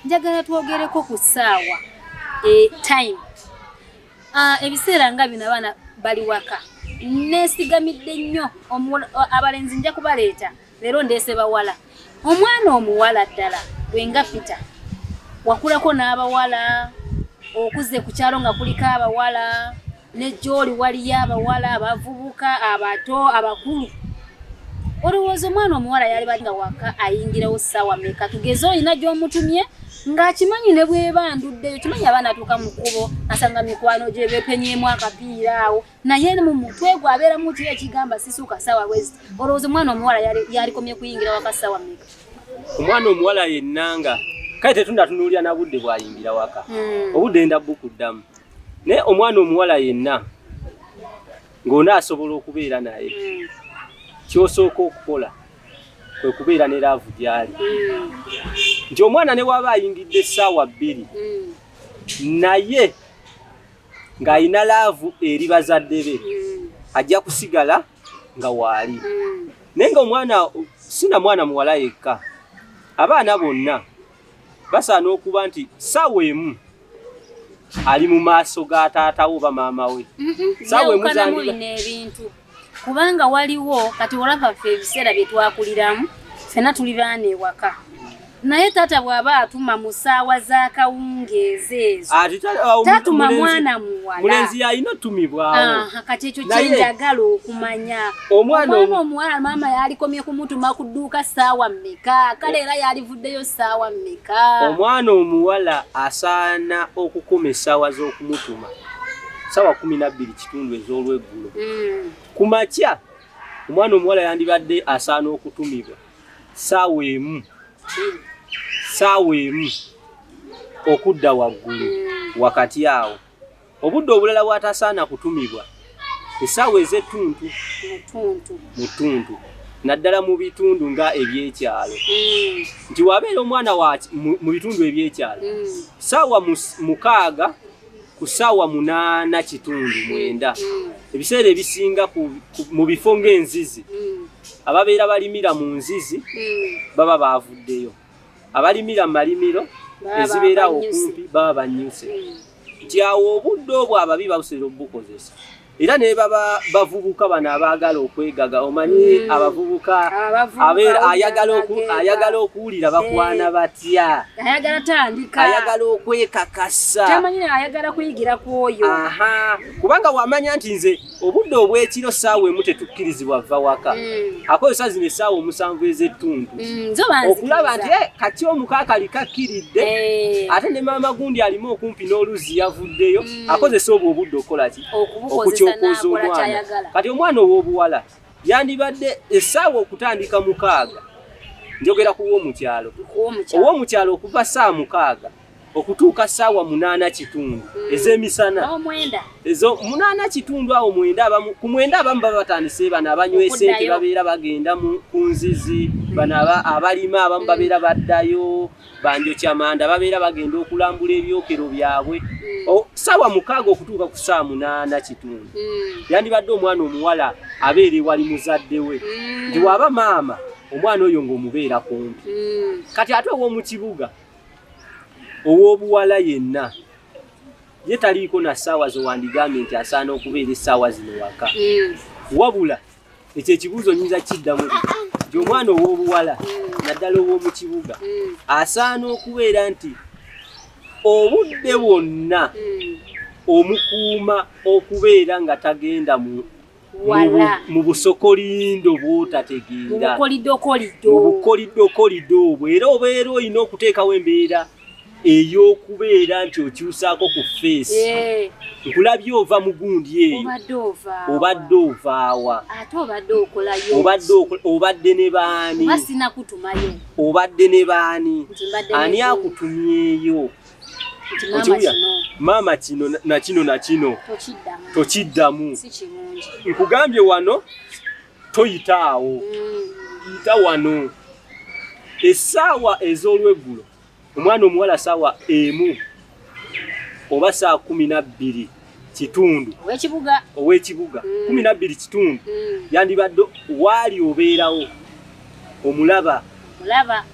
Njagala twogereko ku ssaawa, time. Ebiseera nga bino abaana bali waka, neesigamidde nnyo abalenzi nja kubaleeta leero, ndeese bawala. Omwana omuwala ddala bwenga Peter, wakulako n'abawala, okuze ku kyalo nga kuliko abawala, ne gy'oli waliyo abawala abavubuka, abato, abakulu. Olowooza omwana omuwala yali bali nga waka ayingirawo ssaawa meka? Tugeze olina gy'omutumye ng'akimanyi ne bweba nduddeyo, kimanyi abaana atuuka mu kkubo asanga mikwano gye beepenyeemu akapiira awo, naye mu mutwe gwe abeeramu kiri ekigamba sisuuka ssaawa bweziti. Olowooza omwana omuwala yalikomye kuyingira waka ssaawa meka? Omwana omuwala yennanga kale tetunatunuulira na budde bw'ayingira waka. Obudde nda bukuddamu, naye omwana omuwala yenna ng'onaasobola okubeera naye, ky'osooka okukola kwe kubeera ne love gy'ali, nti omwana ne waba ayingidde essaawa 2, naye ng'alina love eri bazadde be, ajja kusigala nga waali. Naye nga omwana sina mwana muwala yekka, abaana bonna basaana okuba nti ssaawa 1 ali mu maaso ga taata we oba maama we. Ssaawa 1 Byawukanamu bino ebintu, kubanga waliwo kati olaba ffe ebiseera bye twakuliramu, ffenna tuli baana ewaka, naye taata bw'aba atuma mu ssaawa z'akawungeezi ezo, Ate tatuma mulenzi- mwana muwala. Mulenzi yalina otumibwawo. Aha, kati ekyo Naye- kyenjagala okumanya. Omwana Omwana omuwala maama yalikomye kumutuma ku dduuka ssaawa mmeka? Kale era yalivuddeyo ssaawa mmeka? Omwana omuwala asaana okukoma essaawa z'okumutuma saawa 12 kitundu ez'olweggulo. Ku makya omwana omuwala yandibadde asaana okutumibwa saawa 1, saawa 1 okudda waggulu. Wakati awo obudde obulala bw'atasaana kutumibwa, essaawa ez'ettuntu. Mutuntu. Mu ttuntu, naddala mu bitundu nga ebyekyalo, nti wabeera omwana wa mu bitundu ebyekyalo, saawa 6 ku saawa 8 kitundu 9. Ebiseera ebisinga mu bifo ng'enzizi, ababeera balimira mu nzizi baba baavuddeyo, abalimira mu malimiro Baba ezibeerawo bannyuse. okumpi baba bannyuse, nti awo obudde obwo ababi babusobola obukozesa, era ne baba bavubuka bano abaagala okwegaga, omanyi abavubuka Abavubuka abeera owulira ayagala ageega. Ayagala okuwulira bakwana batya. Ayagala tandika. Ayagala okwekakasa. Tamanyi ayagala kuyigira ku oyo. Aha, kubanga wamanya nti nze obudde obw'ekiro ssaawa 1 tetukkirizibwa vva waka, akozesa zino essaawa 7 ez'ettuntu Zo banzikiriza. Okulaba nti, "Eh, kati omukaakali kakkiridde, ate ne maama gundi alimu okumpi n'oluzzi yavuddeyo." Akozesa obwo obudde okukola ki? Okubukozesa. Okukyokooza N'akola omwana. kyayagala. Kati omwana ow'obuwala yandibadde essaawa okutandika 6, njogera ku w'omukyalo, Owomukyalo. ow'omukyalo okuva saa 6 okutuuka saawa 8 kitundu ez'emisana. Omwenda. Ezo 8 kitundu awo 9, abamu ku 9, abamu baba batandise, bano abanywa esente Okuddayo. babeera bagenda ku nzizi, bano abalima abamu babeera baddayo, banjokyamanda babeera bagenda okulambula ebyokero byabwe. Saawa 6 okutuuka ku saa 8 kitundu, yandibadde omwana omuwala abeera ewali muzadde we, nti waba maama omwana oyo ng'omubeera kumpi. Kati ate ow'omu kibuga ow'obuwala yenna ye taliiko na ssaawa zowandigambye nti asaana okubeera essaawa zino waka. Wabula ekyo ekibuuzo nyinza kiddamu nti omwana ow'obuwala, naddala ow'omu kibuga, asaana okubeera nti obudde bwonna omukuuma okubeera nga tagenda Wala. Mu busokolindo Mu bw'otategeera. Bukolidokolido. Mu bukolidokolido obwo, era obeera olina okuteekawo embeera ey'okubeera nti okyusaako ku face. Nkulabye ova mu gundi eyo. Obadde ova? Obadde ovaawa? Ate obadde okolayo? Obadde ne baani? Oba sinakutumayo. Obadde ne baani? Nti mbadde Ani ne gundi. akutumyeyo? Nti maama Okiwulira? kino. Maama kino na kino na kino. Tokiddamu. Tokiddamu. Si kirungi. Nkugambye wano toyitaawo, yita wano. Essaawa ez'olweggulo, omwana omuwala saawa 1 oba saa 12 kitundu. Ow'ekibuga. Ow'ekibuga, 12 kitundu, yandibadde waali obeerawo omulaba. Mulaba.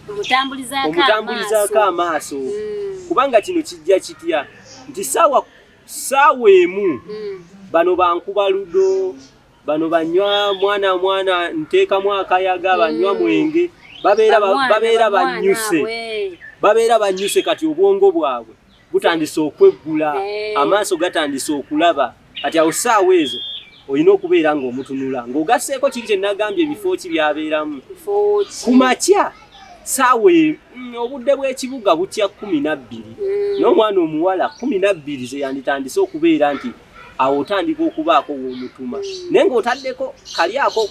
Omutambulizaako amaaso kubanga kino kijja kitya nti saawa emu bano bankuba ludo, bano banywa mwana mwana nteekamu akayaga, banywa mwenge, babeera banyuse kati obwongo bwabwe butandise okweggula, amaaso gatandise okulaba. Kati awo saawa ezo olina okubeera ng'omutunula ng'ogasseeko kiri kye nagambye ebifo ki by'abeeramu. Ku makya saawa obudde bw'ekibuga butya 12 n'omwana omuwala 12 ze yanditandise okubeera nti awo otandika okubaako w'omutuma, naye ng'otaddeko kali ako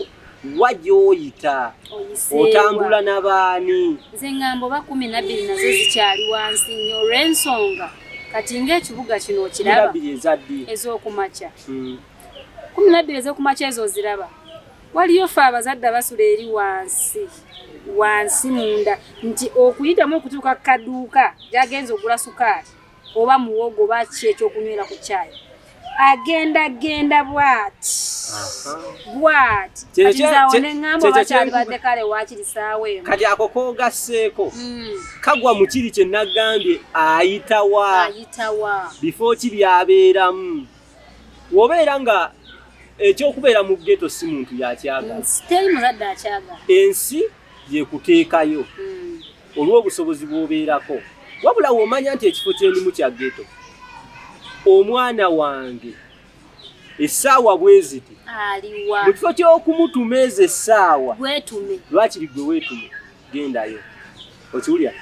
wa gy'oyita otambula n'abaani. Nze ŋŋamba oba 12 nazo zikyali wansi nnyo olw'ensonga kati ng'ekibuga kino okiraba ez'okumakya 12 ez'okumakya ezo oziraba, waliyo ffe abazadde abasula eri wansi wansi munda nti okuyitamu okutuuka ku kaduuka gy'agenza ogula sukaali oba muwogo oba ki ekyokunywera ku caayi, agenda genda bwati bwati. Kati nze awo ne ŋŋamba oba kyalibadde kale waakiri ssaawa emu. Kati ako k'ogasseeko kagwa mu kiri kye nagambye ayitawa, bifo ki by'abeeramu. W'obeera nga ekyokubeera mu ghetto si muntu yakyagala, teri muzadde akyagala, ensi yekuteekayo olw'obusobozi bw'obeerako. Wabula w'omanya nti ekifo kyendimu kya ghetto, omwana wange essaawa bwe ziti mu kifo ky'okumutuma ezo essaawa lwakiri gwe weetume gendayo okiwulira.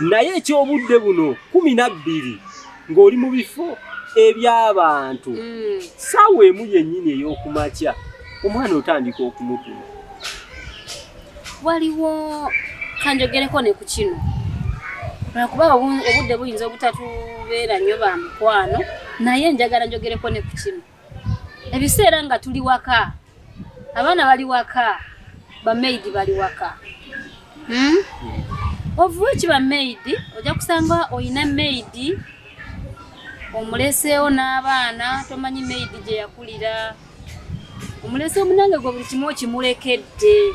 Naye eky'obudde buno 12 ng'oli mu bifo eby'abantu, ssaawa emu yennyini ey'okumakya omwana otandika okumutuma. Waliwo kanjogereko ne ku kino, lwakuba obudde buyinza obutatubeera nnyo ba mukwano, naye njagala njogereko ne ku kino. Ebiseera nga tuli waka, abaana bali waka, bamaidi bali waka. Ovuwa ki bamaidi, ojja kusanga oyina maidi omuleseewo n'abaana, tomanyi maidi gye yakulira, omuleseewo munange gwe buli kimu okimulekedde.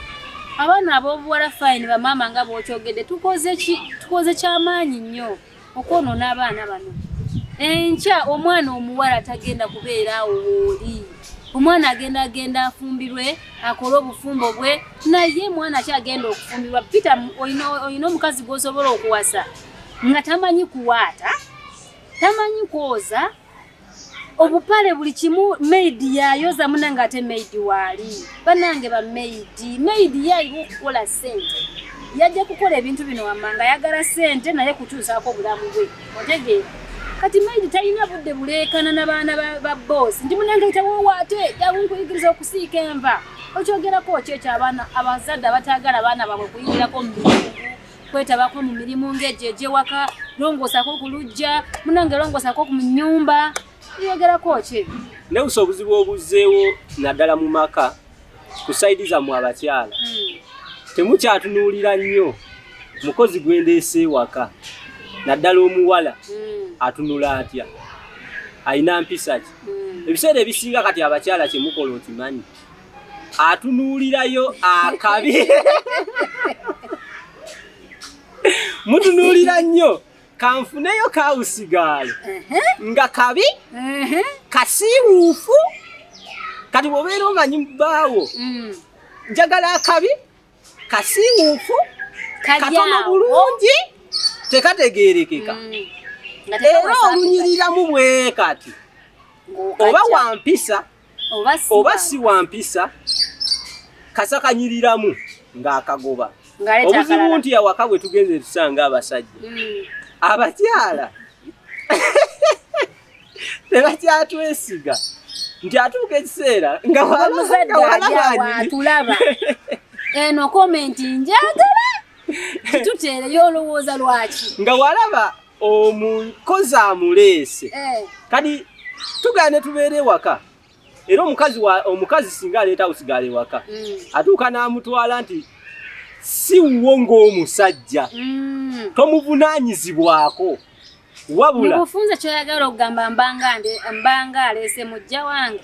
Abaana ab'obuwala fine bamaama nga bw'okyogedde, tukoze kyamaanyi nnyo okwonoona abaana bano. Enkya omwana omuwala tagenda kubeera awo w'oli, omwana agenda agenda afumbirwe akole obufumbo bwe, naye mwana ki agenda okufumbirwa? Peter, olina omukazi gw'osobola okuwasa nga tamanyi kuwaata, tamanyi kwoza obupale, buli kimu maid yayoza munange, ate maid waali. Banange ba maid, maid yayiwa okukola ssente, yajja kukola ebintu bino wammanga ayagala ssente naye kukyusaako obulamu bwe, otegeera. Kati maid talina budde buleekana n'abaana ba boss nti munange yitawo waate jangu nkuyigiriza okusiika enva. Okyogerako ki ekyo abaana abazadde abataagala abaana baabwe kuyingirako mu mirimu, kwetabako mu mirimu ng'egyo egy'ewaka, longoosako ku luggya munange, longoosako ku nnyumba, yogerako ki? Neusa obuzibu obuzzeewo naddala mu maka ku side zammwe abakyala, temukyatunuulira nnyo mukozi gwendeese ewaka, naddala omuwala atunula atya, alina mpisa ki. Ebiseera ebisinga kati abakyala kyemukola okimanyi, atunuulirayo akabi, mutunuulira nnyo kanfuneyo ka house girl nga kabi kasiiwuufu. Kati bw'obeera omanyi bbaawo, njagala akabi kasiiwuufu katono bulungi tekategeerekeka, era olunyiriramu bwe kati oba wampisa oba si wampisa, kasakanyiriramu ng'akagoba. Obuzibu nti awaka bwe tugenze tusanga abasajja, abakyala tebakyatwesiga nti atuuka ekiseera nga atulaba. Eno comment njagala kituteereyo, olowooza lwaki? Nga walaba omukozi amuleese, kati tugenda ne tubeera ewaka, era omukazi singa aleeta house girl ewaka, atuuka n'amutwala nti si wuwo ng'omusajja, tomuvunaanyizibwako wabula Mubufunze kyoyagala okugamba mbanga aleese mujja wange.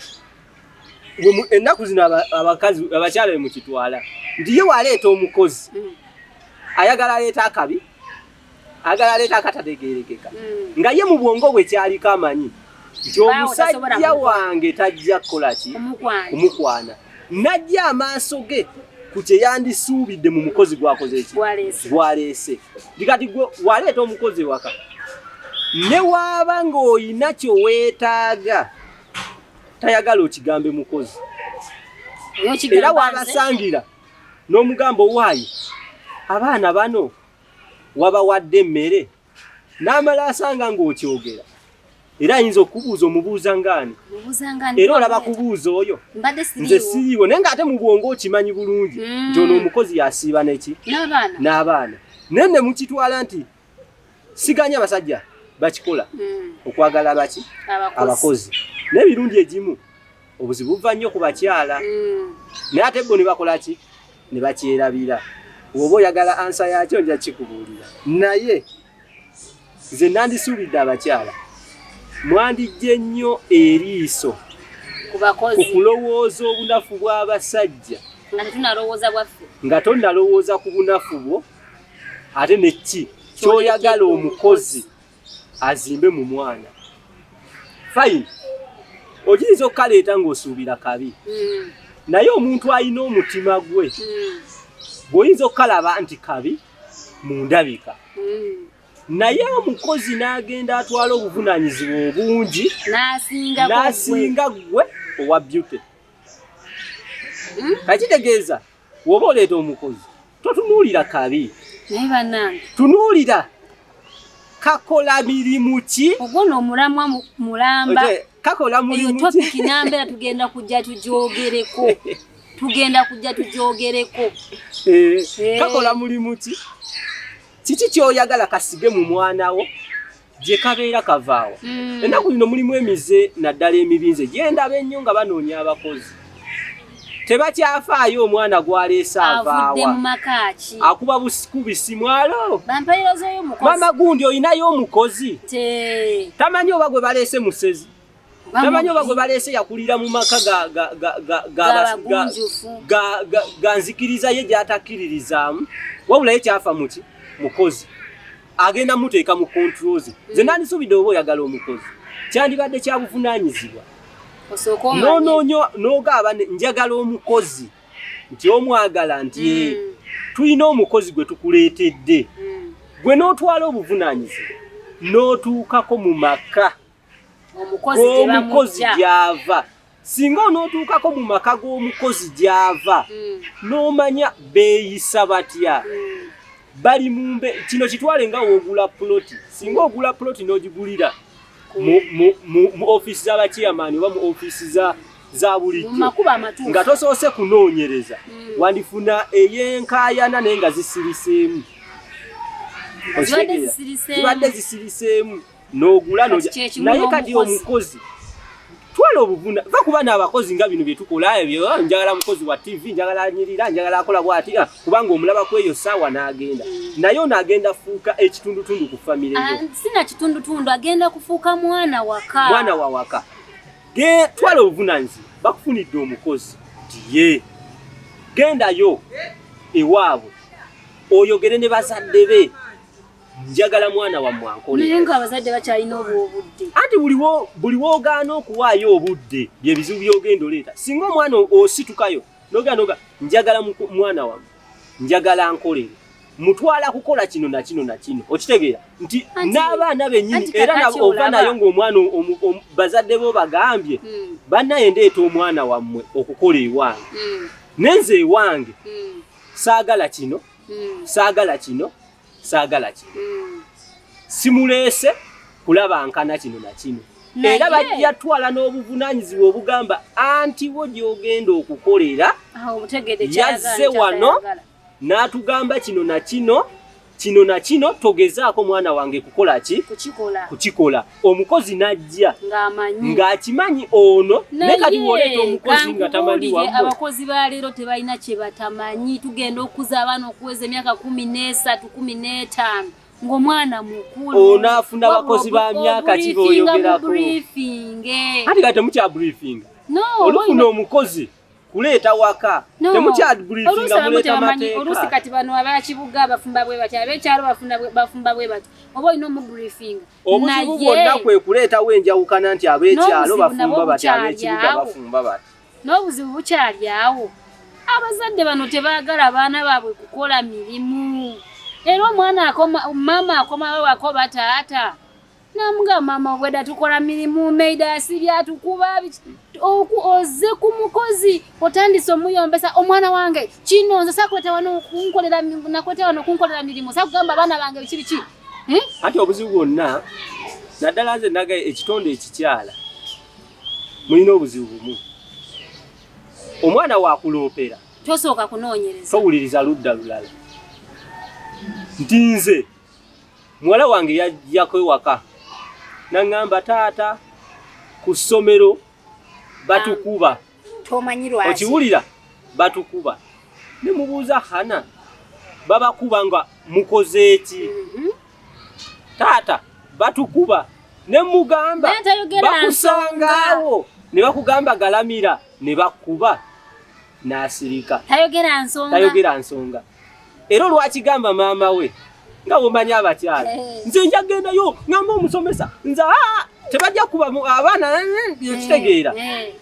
Ennaku zino abakazi abakyala be mukitwala nti ye waleeta omukozi. Ayagala aleeta akabi, ayagala aleeta akatategeerekeka, nga ye mu bwongo bwe kyaliko amanyi nti Baawo tasobola omusajja kumukwana. wange tajja kukola ki? Kumukwana. Kumukwana. Najja amaaso ge ku kye yandisuubidde mu mukozi gwakoze ki? Gwaleese. Gwaleese. Kati gwe waleeta omukozi ewaka, ne waaba ng'olina kye weetaaga, tayagala okigambe mukozi. Oyo okigamba Era nze. wabasangira n'omugamba, owaayi abaana bano wabawadde emmere, n'amala asanga ng'okyogera, era ayinza okubuuza, omubuuza ngaani? Mubuuza nga ani? Era olaba kubuuza oyo. Mbadde Nze siriiwo. siriiwo, naye ng'ate mu bwongo okimanyi bulungi nti ono omukozi yasiiba neki? N'abaana. N'abaana. Naye ne mukitwala nti siganya abasajja bakikola okwagala baki? Abakozi. Abakozi. N'emirundi egimu obuzibu buva nnyo ku bakyala, naye ate bo ne bakola ki? Ne bakyerabira. Bw'oba oyagala answer yakyo, nja kikubuulira, naye nze nandisuubidde abakyala mwandijje nnyo eriiso Ku ku bakozi. Kulowooza obunafu bw'abasajja Nga tetunalowooza bwaffe. Nga tonnalowooza ku bunafu bwo, ate neki ky'oyagala omukozi azimbe mu mwana. Fine, ogiyinza okukaleeta ng'osuubira kabi, naye omuntu alina omutima gwe, bw'oyinza okukalaba nti kabi mu ndabika, naye omukozi n'agenda atwala obuvunaanyizibwa obungi n'asinga. N'asinga ggwe owa beauty. Kakitegeeza woba oleeta omukozi, totunuulira kabi, Naye bannange, tunuulira kakola mirimu ki. Ogwo n'omulamwa mulamba. Kakola Eyo mulimu ki? Topic nambeera tugenda kujja tugyogereko, tugenda kujja tugyogereko. Kakola mulimu ki? Kiki kyoyagala kasige mu mwana wo gye kabeera kavaawa? Ennaku zino mulimu emize, naddala emibi, nze gyendaba ennyo nga banoonya abakozi, tebakyafaayo omwana gwaleese Avudde mu avaawa, maka ki, akuba busikubisi mwalo, bampayirozeeyo omukozi. "Mama gundi, olinayo omukozi?" Te Tamanyi oba gwe baleese musezi, tamanyi oba gwe baleese yakulira mu maka G'abagunjufu. ga nzikiriza ye gy'atakkiririzaamu, wabula ye kyafa muki mukozi agenda muteeka mu controls. Nze nandisuubidde oba oyagala omukozi, kyandibadde kya buvunaanyizibwa osooka omanye. Nonoonyo n'ogaaba njagala omukozi, nti omwagala nti "Eh, tulina omukozi gwe tukuleetedde." Gwe n'otwala obuvunaanyizibwa n'otuukako mu maka Omukozi gye g'omukozi bamujja. gy'ava. Singa onootuukako mu maka g'omukozi gy'ava, n'omanya beeyisa batya, bali mu mbe kino kitwale nga woogula puloti. Singa ogula puloti n'ogigulira mu ofiisi z'abachairman oba mu ofiisi za Mu bulijjo makubo amatuufu, nga tosoose kunoonyereza, wandifuna ey'enkaayana naye nga zisiriseemu. Nga zibadde Okitegeera? zisiriseemu. Zibadde zisiriseemu n'ogula Kati kyekimu naye kati n'omukozi. Omukozi twala obuvuna va kuba n'abakozi nga bino bye tukola ebyo, "Ah, njagala mukozi wa TV, njagala anyirira, njagala akola bw'ati," ah, kubanga omulaba ku eyo ssaawa n'agenda, naye ono agenda fuuka ekitundutundu ku famire yo. Ah, sina kitundutundu, agenda kufuuka mwana waka. Mwana wa waka. Twala obuvunanyizibwa, bakufunidde omukozi nti ye gendayo ewaabwe oyogere ne bazadde be, "Njagala mwana wammwe ankole." Naye nga abazadde bakyalina obwo obudde? Anti buli wogaana okuwaayo obudde, byebizibu byogenda oleeta. Singa omwana ositukayo nogenda noga, "Njagala mwana wammwe, njagala nkolere, mutwala kukola kino na kino na kino," okitegeera nti n'abaana bennyini Anti era kakati ova olaba. nayo ng'omwana bazadde bo bagambye, "Bannaye, ndeeta omwana wammwe okukola ewange, nenze ewange saagala kino, saagala kino, saagala kino, simuleese kulaba nkana kino na kino." Era bajja twala n'obuvunaanyizibwa obugamba anti wo gy'ogenda okukolera Awo omutegedde yazze kyayagala ne wano kyatayagala. n'atugamba kino na kino, kino na kino, togezaako mwana wange kukola ki? Kukikola. Kukikola. Omukozi n'ajja Ng'amanyi. Ng'akimanyi ono. Naye kati woleeta omukozi nga tamanyi Kankubuulire, wammwe. Abakozi ba leero tebalina kye batamanyi. Tugenda okukuza abaana okuweza emyaka 13, 15, ng'omwana mukulu. Ono afuna abakozi ba myaka ki b'oyogerako? Briefinge. Anti kati temukya briefinga. No. Olufuna omukozi Kuleeta waka. No. Temukyabrifinga, Oluusi abamu muleeta tebamanyi. mateeka. Oluusi kati bano abakibuga bafumba bwe bati, ab'ekyalo bafumba bwe bati, oba olina omubriefinga. Obuzibu bwonna kwe kuleetawo enjawukana nti ab'ekyalo N'obuzibu bafumba nabwo bati, bukyali ab'ekibuga awo. bafumba bati. N'obuzibu bukyali awo. Abazadde bano tebaagala baana baabwe kukola mirimu. Era omwana akoma, maama akomawo wakoba taata, namugamba, "Maama, obwedda tukola mirimu, maid asibye, atukuba biki." Ozze ku mukozi, otandise omuyombesa, "Omwana wange kino, nze sakuleeta wano kunkolera, nakuleeta wano kunkolera mirimu, sakugamba abaana bange biki biki." Eh? Anti obuzibu bwonna, naddala nze naga ekitonde ekikyala, mulina obuzibu bumu: omwana wakuloopera, Tosooka kunoonyereza. Towuliriza ludda lulala nti nze muwala wange yajjako ewaka naŋŋamba, "Taata, ku ssomero batukuba." Tomanyi lwaki. Okiwulira? Batukuba. Ne mubuuza, "Hana, babakuba nga mukoze eki?" "Taata, batukuba." Ne mugamba, Naye tayogera. "Bakusangaawo ne bakugamba galamira ne bakuba?" N'asirika. Tayogera nsonga. Tayogera nsonga. Era olwakigamba maama we, nga bwomanyi abakyala, "Nze nja gendayo ngamba omusomesa nze, aa, tebajja kuba abaana." Ekitegeera?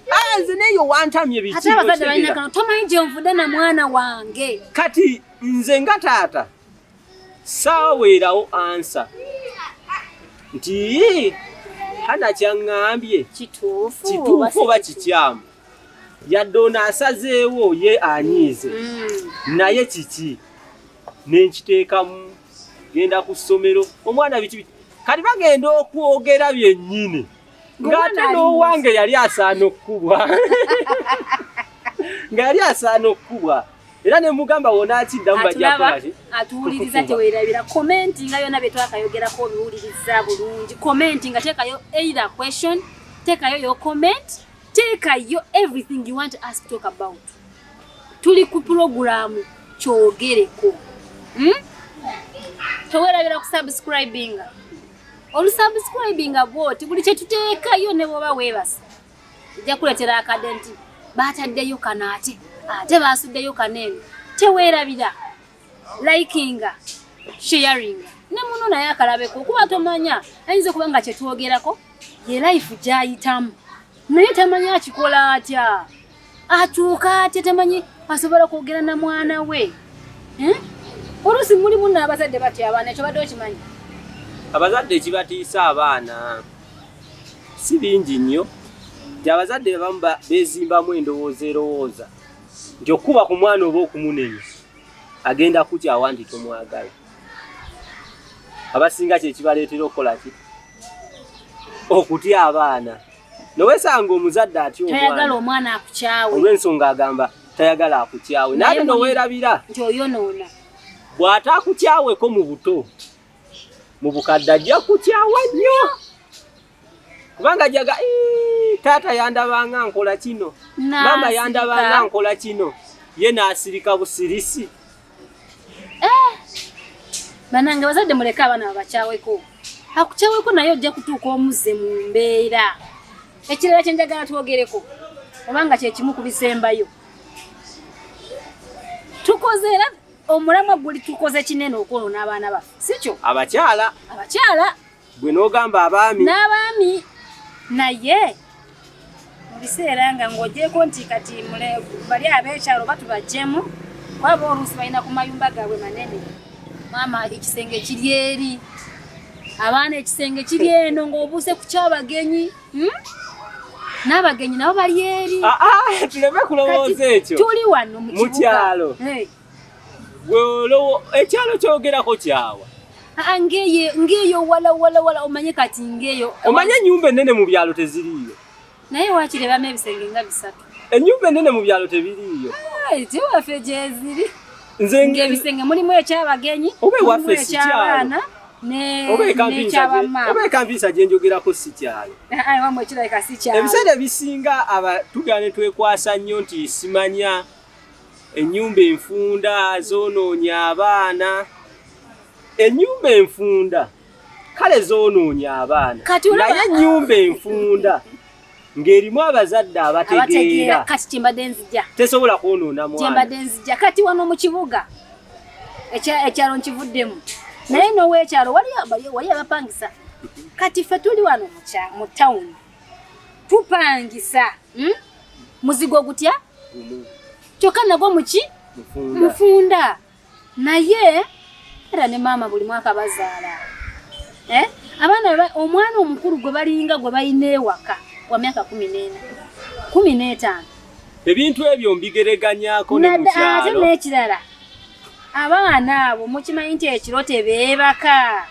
"Ah, nze neyo wantamye biki?" Ate abazadde balina Okitegeera? kano, "Tomanyi gye nvudde na mwana wange." Kati nze nga taata saaweerawo answer nti Hana kyaŋŋambye kituufu kituufu oba kikyamu. Yadde ono asazeewo ye anyiize, naye kiki nenkiteekamu, genda ku ssomero, omwana biki biki. Kati bagenda okwogera byennyini ng'ate Ng'omwana ali n'owange yali asaana okkubwa, nga yali asaana okkubwa. Era ne mugamba, "Wonaakiddamu bajja Atulaba, kukola ki?" atuwuliriza. Kukukuba. Teweerabira comment nga yonna bye twakayogerako obiwuliriza bulungi. Comment nga teekayo either question, teekayo your comment, teekayo everything you want us to talk about. Tuli ku puroguramu Kyogereko, Teweerabira kusubscribinga. Olusubscribinga bwoti, buli kyetuteekayo, ne bwoba weebasa, ejja kuleetera akadde nti baataddeyo kano, ate baasuddeyo kano eno. Teweerabira likinga, sharinga ne muno naye akalabeko, kuba tomanya, ayinza okuba nga kyetwogerako ye life gyayitamu, naye tamanyi akikola atya, atuuka atya, tamanyi asobola kwogera na mwana we. Eh? Oluusi mulimu n'abazadde batya abaana. Ekyo badde okimanyi? Abazadde ekibatiisa abaana si bingi nnyo, nti abazadde abamu beezimbamu endowooza erowooza nti okukuba ku mwana oba okumunenya agenda kukyawa nti tomwagala. Abasinga kyekibaleetera okukola ki? Okutya abaana. Nowesanga omuzadde atya Tayagala omwana omwana akukyawe. Olw'ensonga agamba tayagala akukyawe, naye Naye noweerabira nti oyonoona. Bw'ataakukyaweko mu buto, mu bukadde ajja kukyawa nnyo, kubanga ajaga, "Ii, taata yandabanga nkola kino, maama N'asirika. yandabanga nkola kino, ye n'asirika busirisi." Banange, abazadde, muleke abaana babakyaweko, akukyaweko, naye ojja kutuuka omuzze mu mbeera. Ekirala kyenjagala twogereko, obanga kyekimu ku bisembayo, tukoze era omulamwa guli tukoze kinene okwonoona abaana baffe, si kyo? Abakyala. Abakyala. Gwe n'ogamba abaami. N'abaami. Naye mu biseera nga ng'ogyeko nti kati bali ab'ekyalo batubajjemu, kuba oluusi balina ku mayumba gaabwe manene, maama ekisenge kiri eri, abaana ekisenge kiri eno, ng'obuuse ku kyabagenyi, N'abagenyi nabo bali eri. Ah, ah, tuleme kulowooza ekyo. Tuli wano mu Mu kibuga. kyalo. Hey. Gwe ekyalo kyogerako kyawa? Ah, ngeyo wala wala wala, omanye kati ngeyo. Omanye ennyumba ennene mu byalo teziriiyo. Naye wakirebamu ebisenge nga bisatu. Ennyumba ennene mu byalo tebiriiyo. Tiwaffe gyeziri. Nze Ng'ebisenge mulimu ekyabagenyi, Oba ewaffe mulimu si kyalo. ekyabaana Oba n'ekyabamaama. Oba ekampisa gye njogerako si kyalo. Wamwe kirabika si kyalo. Ebiseera ebisinga tugenda ne twekwasa nnyo nti simanya ennyumba enfunda zoonoonya abaana. Ennyumba enfunda kale zoonoonya abaana, Kati naye ennyumba enfunda Ng'erimu abazadde abategeera. Kati kyembadde nzija. Tesobola kwonoona mwana. Kyembadde nzija. Kati wano mu kibuga ekyalo nkivuddemu. Naye n'owekyalo wali abapangisa. Kati ffe tuli wano mu tawuni. Tupangisa. Muzigo gutya? Kyokka nagwo muki? Mufunda. Naye era ne maama buli mwaka bazaala. Abaana omwana omukulu gwe balinga gwe balina ewaka wa myaka 14, 15. Ebintu ebyo mbigereganyaako ne mu kyalo. Ate n'ekirala, abaana abo mukimanyi nti ekiro tebeebaka.